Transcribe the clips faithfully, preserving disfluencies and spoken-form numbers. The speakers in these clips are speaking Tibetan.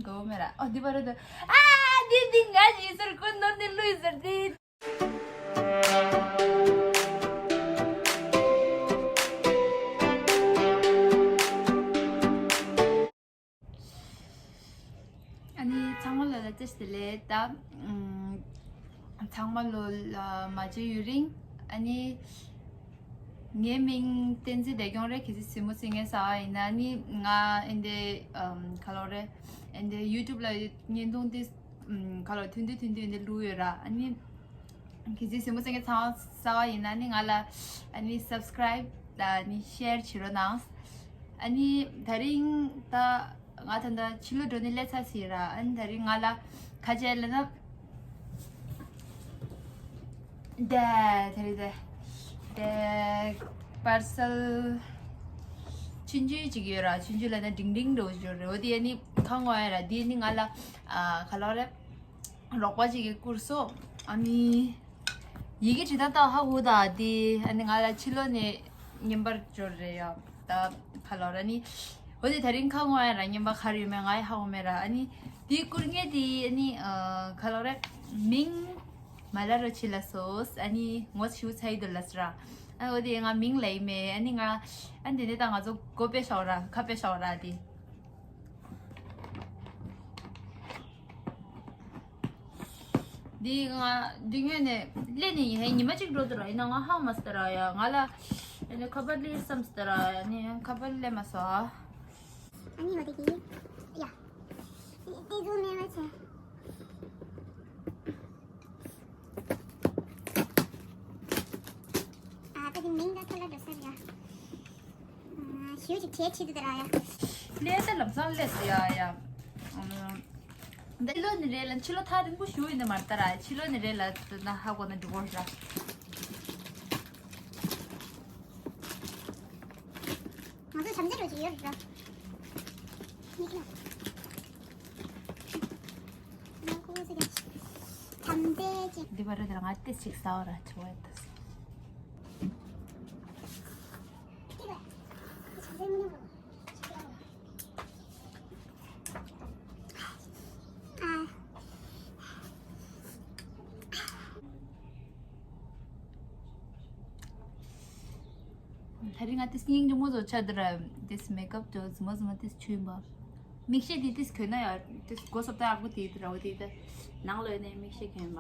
གོ་མེད་ར། ཨོ་འདི་པར་དུ། ཨ་འདི་འདི་ང་ཞིག་ཟེར་ཀུན་ནོར་འདི་ལུས་ཟེར་འདི། ཨ་ནི་ཚང་མ་ལ་ལ་བཀྲ་ཤིས་བདེ་ལེགས། ད་ཨམ་ཚང་མ་ལོ་ལ་མ་མཇལ་ཡུན་རིང་། ཨ་ནི་ངའི་མིང་བསྟན་འཛིན་བདེ་སྐྱོང་རེད། གལ་སྲིད་གཟིགས་མོ་བྱེད་མཁན་གསར་པ་ཡིན་ན། ཨ་ནི་ང་ཨེ་འདི་ཨམ་ག་ལོ་རེད། ཨེ་འདི་ཡུ་ཊུབ་ལ་བརྙན་ཐུང་འདི་ཨམ་ག་ལོ་ཐུང་ཐུང་ཐུང་ཐུང་འདི་བླུགས་ཡོད་ར། ཨ་ནི་གལ་སྲིད་གཟིགས་མོ་བྱེད་མཁན་ཚང་གསར་པ་ཡིན་ན་ནི་ང་ལ་ཨ་ནི་སབ་སི་ཀ་རའིབ་དང་ཨ་ནི་ཤེར་བྱེད་རོགས་གནང་། ཨ་ནི་དེ་རིང་ད་ང་ད་ལྟ་ཕྱི་ལོགས་འགྲོ་ནི་སླེབས་ཚར་ཟིན་ར། ཨ་ནི་དེ་རིང་ང་ལ་ཁ་ཆེ་ལ་ན་དེ་དེ་རེད་དེ་དེ་པར་སལ་ཆུང་ཆུང་ཅིག་ཡོད་ར། ཆུང་ཆུང་ལ་ན་འབྲིང་འབྲིང་འགྲོ་ཞོར་རེད། འོ་དེ་ཨ་ནི་ཁ་ངོ་ཡ་ར། དེ་ནི་ང་ལ་ཨ་ག་ལོ་རེད། རོགས་པ་ཅིག་གིས་བསྐུར་སོང་། ཨ་ནི་ཡི་གེ་བྲིས་སྟངས་ད་ཧ་གོ་ད་དེ། ཨ་ནི་ང་ལ་ཕྱི་ལོགས་ནས་བརྙན་པར་འབྱོར་རེད་ཡ། ད་ག་ལོ་ར་ནི། འོ་དེ་དེ་རིང་ཁ་ངོ་ཡ་ར། བརྙན་པར་ག་རེ་ཡོད་མེད་ང་ཡི་ཧ་གོ་མེད་ར། ཨ་ནི་དེ་བསྐུར་མཁན་དེ་ཨ་ནི་ཨ་ག་ལོ་ར་མིང་མ་ལ་རོ་ཆི་ལ་སོ། ཨ་ནི་ངོ་ཤེས་ཚར་ཡི་འདུག་ལབ་སོང་ར། ཨ་འོ་དེ་ང་མིང་ལབ་ཡི་མེད། ཨ་ནི་ང་ཨ་དེ་ནས་ད་ང་ཚོ་སྒོ་ཕྱེ་བཞག་ར། ཁ་ཕྱེ་བཞག་ར་དེ། འདི་ང་འདི་ངོས་ནས་སླེབས་ནས་ཡིན། ཉི་མ་གཅིག་འགྲོ་འདུག་ར། ཡིན་ན་ང་ཧ་མ་སྟེ་ར་ཡ། ང་ལ་ཨ་ནི་ཁ་པར་སླེབས་བསམ་སྟེ་ར་ཡ། ནི་ཁ་པར་སླེབས་མ་སོང་། ཨ་ནི་འོ་དེ་གི་ཡ། དེ་ཚོ་མེད་པ་བྱས། ཨ་ད་དེ་མིང་ད་ཐ་ལ་འགྲོ་ས་རེད་ཡ། ཞུ་ཅིག་བྱས་ཆི་དུ་དེ་ར་ཡ། ལས་ད་ལམ་སང་ལས་སུ་ཡ་ཡ། འདི་ལོ་ནི་རེད་ལ་ཕྱི་ལོ་ཐག་རིང་པོ་ཞུ་ཡིན་ནི་མ་རེད་ད་ར། ཕྱི་ལོ་ནི་རེད་ལ་ད་ན་ཧ་གོ་ན་འགྲིག་གོ་ར། ང་ཚོ་བྱམས་བརྩེ་འགྲོ་ཅིག་ཡོད་རེད་ར། མི་ཁྱོད། ང་ཁོ་ཚོ་ག་བྱམས་བརྩེ་ཅིག་འདི་བར་དེར་ང་ཏི་ཞིག་ཟ་བ་ར་ཆུ་བ་དུ། ད་རིང་ང་ཏིས་སྙིང་རྗེ་མོ་བཟོ་ཆ་འདི་ར། ཏིས་མེག་ཨབ་དུ་ཟི་མ་ཟི་མ་ཏིས་ཆུ་ཡིན་པ། མིག་ཤེལ་དེ་ཏིས་གོན་ན་ཡ། ཏིས་གོ་སོབ་ད་ཨག་པོ་དེ་དེ་ར་བ་དེ་ད། ནང་ལོ་ཡོད་ནས་མིག་ཤེལ་གོན་པ།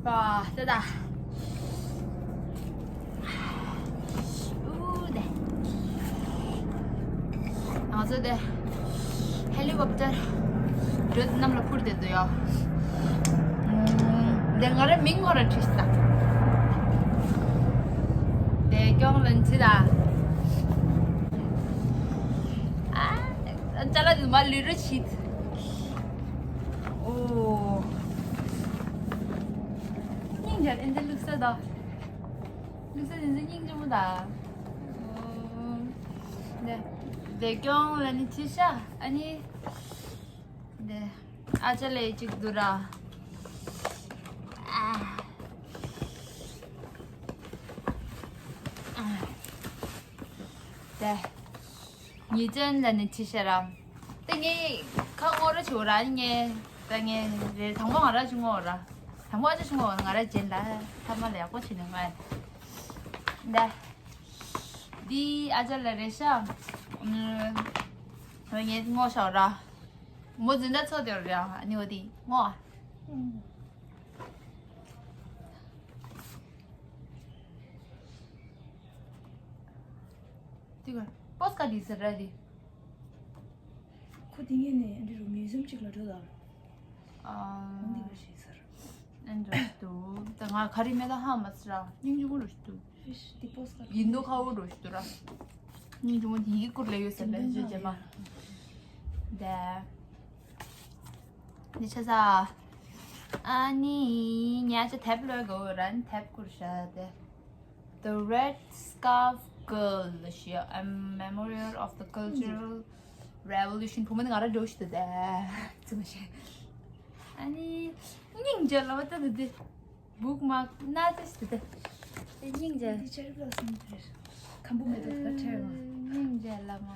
པ་ཏ་ཏ། ཨུ་དེ། ང་ཚོ་དེ་ཧེ་ལི་ཀོབ་ཊར་འགྲོ་དུས་གནམ་ལ་འཕུར་བསྡད་འདུག་ཡ། ཨུམ། དེ་ང་རའི་མིང་ངོ་ར་བྲིས་ཤག་དེ་སྐྱོང་ལན་ཅི་ད། ཨ། ཅ་ལག་དེ་མ་ལུས་རོ་བྱེད། ཨོ། སྙིང་རྗེ་ཨེ་འདི་བླུགས་ས་ད། བླུགས་ས་དེ་ཚོ་སྙིང་རྗེ་མོ་ད། ཨོ། དེ་དེ་སྐྱོང་ལ་ནི་ཅི་ཤ་ཨ་ནི། དེ་ཨ་ཅག་ལས་གཅིག་འདུག་ར། ཨ། ཨ། དེ། ཉེས་ཅན་ལ་ནི་ཅི་ཤ་ར། ད་ངས་ཁ་ངོ་ར་ཆེ་བོ་ར་ནི་ངས་ད་ངས་རེ་དང་པོ་ང་ར་ཆུ་ངོ་ར། དང་པོ་ཨ་ཅག་ཆུ་ངོ་ང་ར་ཇན་ལ་ཐ་མ་ལ་ཡག་པོ་བྱེད་ནི་ང་། ད་འདི་ཨ་ཅག་ལ་རེ་ཤ། ཨུམ། ངས་ངོ་ཤ་ར། མོ་འཛིན་གྲྭ་ཚོ་དེ་ར་ནི་འོ་དེ་ངོ་ཨ། དེ་ག་པོས་ཀ་དེ་ཟེར་ར་དེ། ཁོ་དེ་ངས་ནས་འདི་རུ་མིའུ་ཟིམ་གཅིག་ལ་འགྲོ་དང་། ཨ། འདི་ག་ཞིག་ཟེར། ཨན་འགྲོ་ཞིག་འདུག་ད་ང་ག་རེ་མེད་ད་ཧ་མ་སི་ར། སྙིང་རྗེ་མོ་འགྲོ་ཞིག་འདུག་ཕིཤ་དེ་པོས་ཀ་ཡིན་འདུག་ཁ་བོ་འགྲོ་ཞིག་འདུག་ར། སྙིང་རྗེ་མོ་དེ་ཡི་གུར་ལ་ཡོད་ཟེར་ལ་ཇེ་ཇེ་མ། དེ། འདི་ཆ་ས། ཨ་ནི་ཉ་ཆ་དེབ་ལོས་གོ་རན་དེབ་གུར་ཤ་དེ། The Red Scarf Girl ཞེས། A Memoir of the Cultural Revolution བུ་མོ་ནི་ང་ར་འགྲོ་ཤི་དུ་དེ། ཙི་མ་ཤེས། ཨ་ནི་སྙིང་རྗེ་ལ་བ་ད་དུ་དེ། Bookmark ན་ཏེ་སི་ཏེ། སྙིང་རྗེ། འདི་ཆར་པ་སོང་དེར། ཁམ་བུ་མེ་ཏོག་ལ་ཁྲེལ་མ། སྙིང་རྗེ་ལ་མ།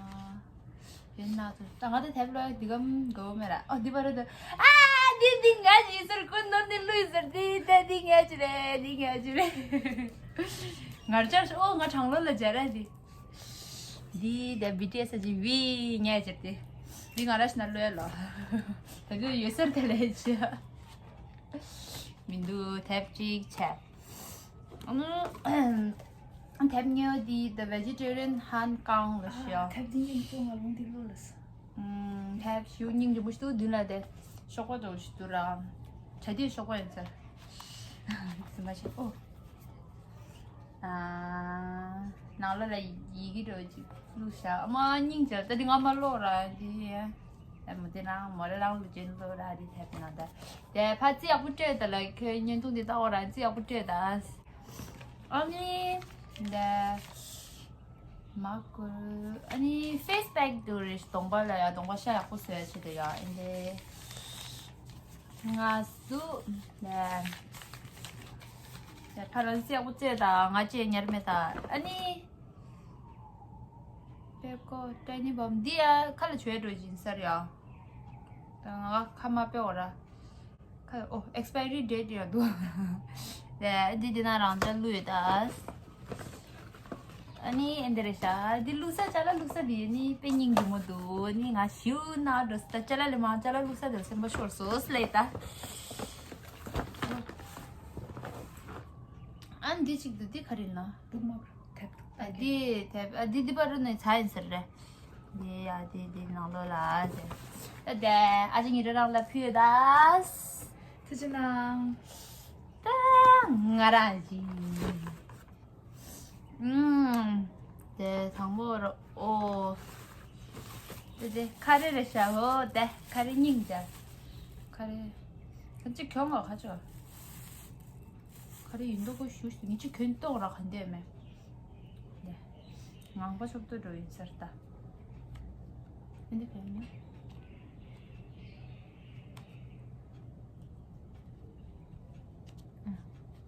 ཡོད་ན་ཚོ། ད་ང་ད་དེབ་ལོ་འདི་གམ་གོ་མེ་ར། ཨོ་འདི་པར་དུ། ཨ་འདི་འདི་ང་ཡིན་ཟེར་ཀུན་ནོར་འདི་ལུས་ཟེར་འདི་ད་འདི་ང་ཅི་རེད་འདི་ང་ཅི་རེད། ངར་ཅར་ཨོ་ང་གྲང་ལོ་ལ་ཇ་ར་འདི། འདི་ད་བི་ཏི་ཨེ་སི་ཅི་བི་ང་ཅི་རེད། འདི་ང་ར་ཤི་ན་ལོས་ལོ། ད་གི་ཡོད་སར་དེ་ལས་ཅི། མི་འདུག་དེབ་གཅིག་བྱས། ཨ་ནི་དེབ་གཉིས་པ་འདི་The Vegetarian Han Kang ལ་ཞུ། དེབ་འདི་ཉིན་ཙོ་ང་ལུང་འདི་ལོ་ལ་ས། དེབ་ཞུ་སྙིང་རྗེ་མོ་ཞིག་འདུག་མདུན་ལ་དེ་ཤོག་པ་འདྲ་ཞིག་འདུག་ར། གྲ་དུས་ཤོག་པ་ཡིན་ཚར། ཟིན་པ་ཞིག་ཨོ། ནང་ལོ་ལ་ཡི་གེ་འདྲ་ཅིག་བླུགས་བཞག་མ་སྙིང་རྗེ་ད་འདི་ང་མ་ལོག་ར་འདི། ཨ་མོ་དེ་རང་མོ་རེ་རང་ལུ་ཅན་ལོ་ར་རི་ཐེབས་ན་ད། དེ་ཕ་ཙི་ཡག་པོ་སྤྲད་ད་ལ་ཁྱོད་བརྙན་ཐུང་འདི་ལྟ་འོ་ར་ཙི་ཡག་པོ་སྤྲད་ད། ཨ་ནི། འདི། མ་ཀུ། ཨ་ནི་ཕེ་སི་པེག་དུ་རེ་གདོང་པ་ལ་ཡ་གདོང་པ་ཤ་ཡག་པོ་བཟོས་ཆེད་དུ་ཡ་ཨིན་དེ། ང་སུ། འདི། དེ་ཕ་རང་ཙི་ཡག་པོ་སྤྲད་ད་ང་ཅེ་ཉར་མེད་ད་ཨ་ནི། པེ་ཀོ་ཏྲེ་ནི་བམ་འདི་ཡ་ཁ་ལ་བྱོས་འགྲོ་བཞིན་སར་ཡ། ད་ང་ཁ་མ་པེ་འོ་ར། ཁ་ཨོ་ཨེག་སི་པའི་རི་ཌེ་ཊི་ཡ་འདུག་དེ་འདི་འདི་ན་རང་ཅག་བླུགས་ཡོད་ད། ཨ་ནི་ཨེ་འདི་རེད་ཤག་འདི་བླུགས་ས་ཅ་ལག་བླུགས་ས་འདི་ནི་དཔེ་སྙིང་རྗེ་མོ་འདུག་ནི་ང་ཞིའུ་ན་འགྲོ་ས་ད་ཅ་ལག་ལས་མང་ཅ་ལག་བླུགས་ས་འདི་སེམས་པ་ཤོར་སོང་ལེ་ད། ཨ་འདི་གཅིག་འདུག་འདི་ག་རེ་ན། འདུག་མ་ར་དེབ་འདུག་ཨ་འདི་དེབ་ཨ་འདི་འདི་པར་ནས་ཚ་ཡིན་ཟེར་རེད། འདི་ཡ་འདི་འདི་ནང་ལོགས་ལ་ཟེར། ཨ་དེ་ཨ་ཅག་ཉི་ར་རང་ལ་ཕུལ་ཡོད་ད། ཐུགས་རྗེ་གནང་། ད་ང་རང་གི་ཨུམ། དེ་དང་པོ་རོ་ཨོ། དེ་དེ་ཁ་རེ་རེ་ཤ་ཧོ་དེ་ཁ་རེ་སྙིང་རྗེ། ཁ་རེ། ཁ་ཅིག་གྱོང་ངོ་ཁ་ཅོ། ཁ་རེ་ཡིན་མདོག་ཁོ་ཞུ་ཞུ་ངི་ཅི་གྱོན་གཏོང་ར་ག་འདོད་མེད། དེ། ངང་པ་ཤོབ་ཏོ་འགྲོ་ཡིན་ཟེར་ད། འདི་ག་ཡིན།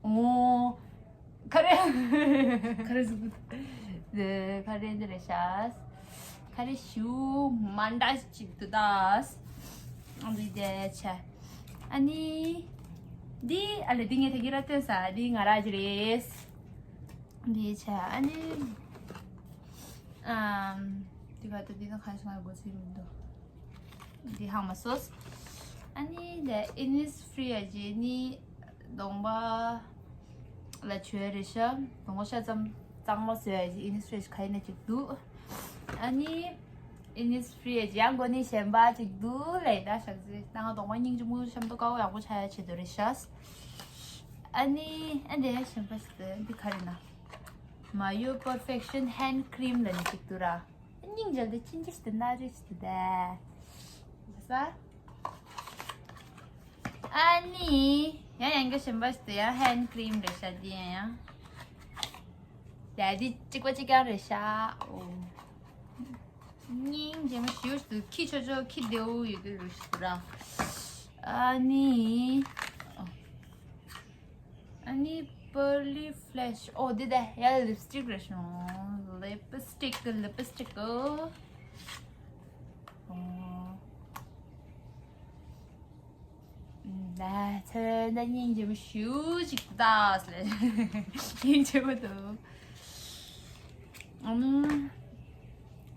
ཨོ། ཁ་རེ། ཁ་རེ་ཟུག་གུ། ཁ་རེ་འདི་རེད་ཤག་ཁ་རེ་ཞུ་མ་འདྲ་ཅིག་ཏུ་ད། ཨ་འདི་དེ་ཆ། ཨ་ནི། འདི་ཨ་ལེ་འདི་ངས་ད་གི་ར་སྟོན་ས་འདི་ང་ར་ཅི་རེད། འདི་ཆ་ཨ་ནི། ཨམ། འདི་ག་ད་འདི་ན་གང་ཞིག་ང་གོ་ཚུལ་མི་འདུག་འདི་ཧང་མ་སོས། ཨ་ནི་དེ་ཨི་ནིས་ཕི་རི་ཡ་ཇི་ནི་གདོང་པ་ལ་བྱོས་རེད་ཤག་གདོང་པ་ཤ་ཙམ་གཙང་མ་བཟོས་ཡ་ཇི་ཨི་ནིས་ཕི་རི་ཡ་ཇི་ག་ཡིན་ན་ཅིག་འདུག་ཨ་ནི་ཨི་ནིས་ཕི་རི་ཡ་ཇི་ཡང་གོ་ནི་གཞན་པ་ཅིག་འདུག་ལེ་ད་ཤག་ཟི་ད་ང་གདོང་པ་སྙིང་རྗེ་མོ་ཤམ་ཏོ་དཀར་པོ་ཡག་པོ་ཆགས་ཡ་ཆེད་དུ་རེད་ཤག་ཨ་ནི་ཨ་འདི་གཞན་པ་ཞིག་འདི་ག་རེད་ན། མ་ཡོ་པར་ཕེག་ཤན་ཧན་ཁྲིམ་ལ་ནི་ཅིག་འདུག་ར། སྙིང་རྗེ་འདི་ཅི་འདྲ་ཞིག་འདུག་ན་རེ་ཞིག་འདུག་ད། ས། ཨ་ནི། ཡང་ཡང་གི་གཞན་པ་ཞིག་འདུག་ཡང་ཧན་ཁྲིམ་རེད་ཤག་འདི་ཡང་ཡང་། ཡ་འདི་གཅིག་པ་གཅིག་རྐྱང་རེད་ཤག་ཨོ། སྙིང་རྗེ་མོ་ཞིག་འདུག་ཁྱི་ཆོ་ཆོ་ཁྱི་བདེ་བོ་ཡོད་གི་རུ་ཞིག་འདུག་ར། ཨ་ནི། ཨོ། ཨ་ནི་པར་ལི་ཕི་ལེ་ཤི། ཨོ་འདི་ད་ཡ་ལིབ་སི་ཊིག་རེད་ཤོང་། ལིབ་སི་ཊིག་ལིབ་སི་ཊིག་ཨོ། ད་ཚེ་ད་སྙིང་རྗེ་མོ་ཞུ་ཅིག་ད་ཟེར། སྙིང་རྗེ་མོ་འདུག་ཨམ།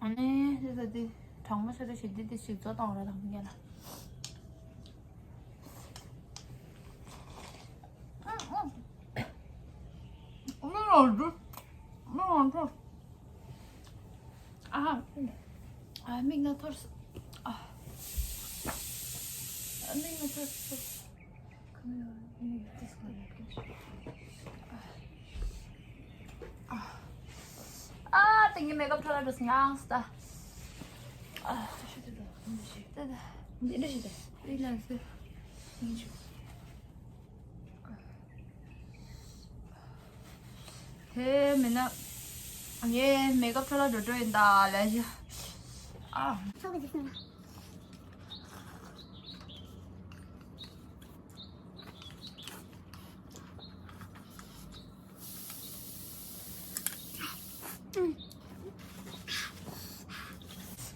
ཨ་ནི་འདི་ད་འདི་གྲང་མོ་ཤོར་ཏེ་ཞིག་འདི་འདི་ཞིག་བཟོ་བཏང་ར་དང་མི་ཉན་ལ། མིག་ལ་འགྲོ། མིག་ལ་འགྲོ། ཨ། ཨ། མིག་ན་ཐོར་སོང་། ཨ། ཨ། མིག་ན་ཐོར་སོང་། ཨ། ཨ། ཏིང་ངེ་མེག་ཨབ་ཁྲ་ལ་འགྲོ་སོང་ངས་ད། ཨ། ད་ད། འདི་འདྲ་ཞིག་ད། འདི་ལ་ཟེར། ཡིན་ཆོག་དེ་མིན་ན། ངས་མེག་ཨབ་ཁྲ་ལ་འགྲོ་འགྲོ་ཡིན་ད་ལས་ཞིག་ཨ། ཚོགས་ཀྱི་འདུག་སེ་ན།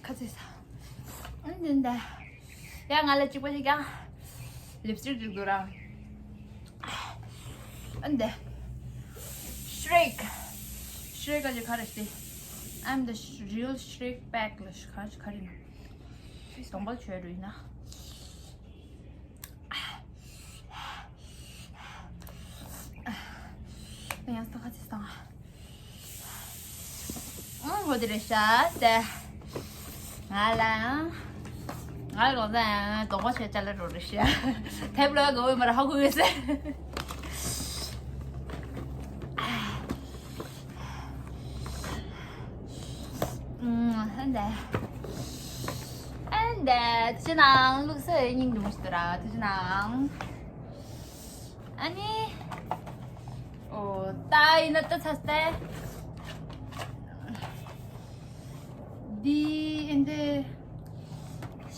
ཁ་ཚེ་ས། ཨ་འདི་འདྲ། ཡ་ང་ལ་གཅིག་པ་ཞིག་ཀྱང་། ལིབ་སི་ཊིག་ཅིག་འདུག་ར། ཨ་འདི། Shrek. Shrek ག་ཅིག་ག་རེ་ཞིག I'm the sh- real Shrek pack ལ་ཤ་ག་ག་རེ་ན། གདོང་པ་བྱོས་རུ་ཡིན་ན། ཡང་ས་ཁ་ཚིག་སང་། ཨང་། འོ་དེ་རེད་ཤག་ཟེར། ང་ལ། ང་ལ་གང་ཟག་ཡང་གདོང་པ་བྱས་ཅ་ལག་རོ་རེད་ཤག་དེབ་ལོ་ག་འོས་མ་ར་ཧ་གོ་ཡོད་ཟེར། ཨུམ། ཧན་དེ། ཨན་དེ། དེ་ནང་ལུགས་སྲོལ་སྙིང་རྗེ་མོ་ཞིག་འདུག་ར། དེ་ནང་། ཨ་ནི། ཨོ། ད་ཡིན་ན་ད་ཚ་སྟེ། འདི་ཨིན་དེ།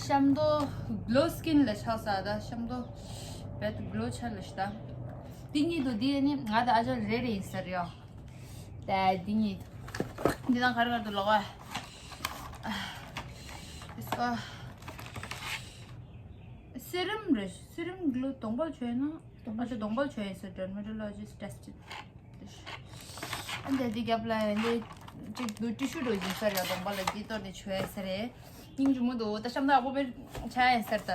ཤམ་དོ་གློ་སི་ཀིན་ལ་ཆགས་ས་ད་ཤམ་དོ་བེད་གློ་ཆ་ལ་ཤི་ད། འདི་གཉིས་དུ་འདི་ཨ་ནི་ང་ད་ཨ་ཅག་རེ་རེ་ཡིན་ཟེར་ཡོད། ད་འདི་གཉིས་དུ། འདི་དང་ག་རེ་ག་རེ་འདུག་ལོག་ཨ། ཨིས་ཀ། སི་རམ་རེད། སི་རམ་གློ་གདོང་པ་བྱོས་ན། ཨ་ཅག་གདོང་པ་བྱོས་ཡིན་ཟེར། Dermatologist tested. ཨ་འདི་འདི་རྒྱབ་ལ་འདི་གཅིག་འདུག་ཊི་ཤུ་འགྲོ་ཡིན་ཟེར་ཡ། གདོང་པ་ལ་འདི་གཏོར་ནས་བྱོས་ཡིན་ཟེར་རེད། སྙིང་རྗེ་མོ་འདུག་ད་ཤམ་ཐབས་ཡག་པོ་དཔེ་ཆགས་ཡིན་ཟེར་ད།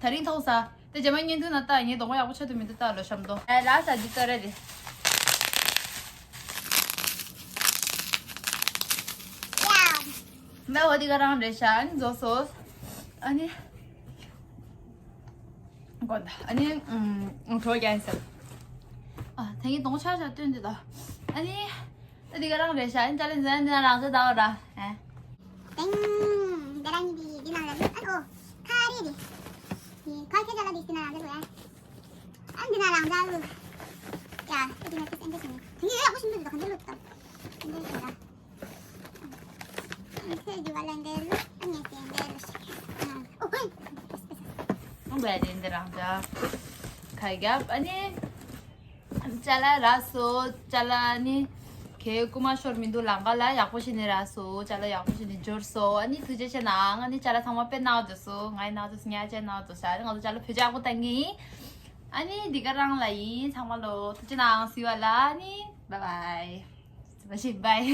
དེ་རིང་མཐོང་ས། དེ་རྗེས་མ་བརྙན་ཐུང་ན་ད་ངའི་གདོང་པ་ཡག་པོ་ཆགས་འདུག་མི་འདུག་ད་ལོ་ཤམ་དོ། ཨེ་ར་ས་འདི་གཏོར་རེད། ད་འོ་འདི་ག་རང་རེད་ཤག་ཨ་ནི་རྫོགས་སོ། ཨ་ནི། གོ་ད། ཨ་ནི། ཨུམ། གྲོ་རྒྱག་ཡིན་ཟེར། ཨ། ད་ངའི་གདོང་ཆག་ཆག་སྟོན་འདི་ད། ཨ་ནི། ད་འདི་ག་རང་རེད་ཤག་ཨ་ནི་ཅ་ལེ་འཛིན་འདི་ན་རང་ཚོད་ད་འོ་ད། ཨེ། ཏེང་། འདི་རང་གི་འདི་ནང་ལ་ཨ་ཨོ། ཁ་རེ་རེ། འདི་ཁ་ཁྱེད་ཅ་ལག་འདི་འདི་ནང་ལ་འདི་ཨ། ཨ་འདི་ནང་རང་ཚོད་ལུ། ཡ། ཨ་འདི་ནང་ཏིས་ཨ་འདི་ཟེར་ནི། དེ་ནི་ཡ་ཡག་པོ་ཞིག་འདུག་འདི་ག་འདི་ལུ་ད། ཨ་འདི་ཟེར་ད། ཁ་རྒྱབ་ཨ་ནི། ཅ་ལག་རག་སོ། ཅ་ལག་ཨ་ནི། ཁེ་རྐུ་མ་ཤོར་མི་འདུག་ལམ་ཁ་ལ། ཡག་པོ་བྱས་ནས་རག་སོ། ཅ་ལག་ཡག་པོ་བྱས་ནས་འབྱོར་སོང་། ཨ་ནི་ཐུགས་རྗེ་ཆེ་གནང་། ཨ་ནི་ཅ་ལག་ཚང་མ་དཔེ་གནང་འདུག་སོ། ང་ཡི་གནང་འདུག་སོ། ཉ་ཅན་གནང་འདུག་སོ། ཨ་ནི་ང་ཚོ་ཅ་ལག་བེད་སྤྱོད་ཡག་པོ་བཏང་གི་ཡིན། ཨ་ནི་འདི་ག་རང་ལ་ཡིན། ཚང་མ་ལོ་ཐུགས་རྗེ་གནང་། See you ལ། ཨ་ནི་bye bye. Bye bye.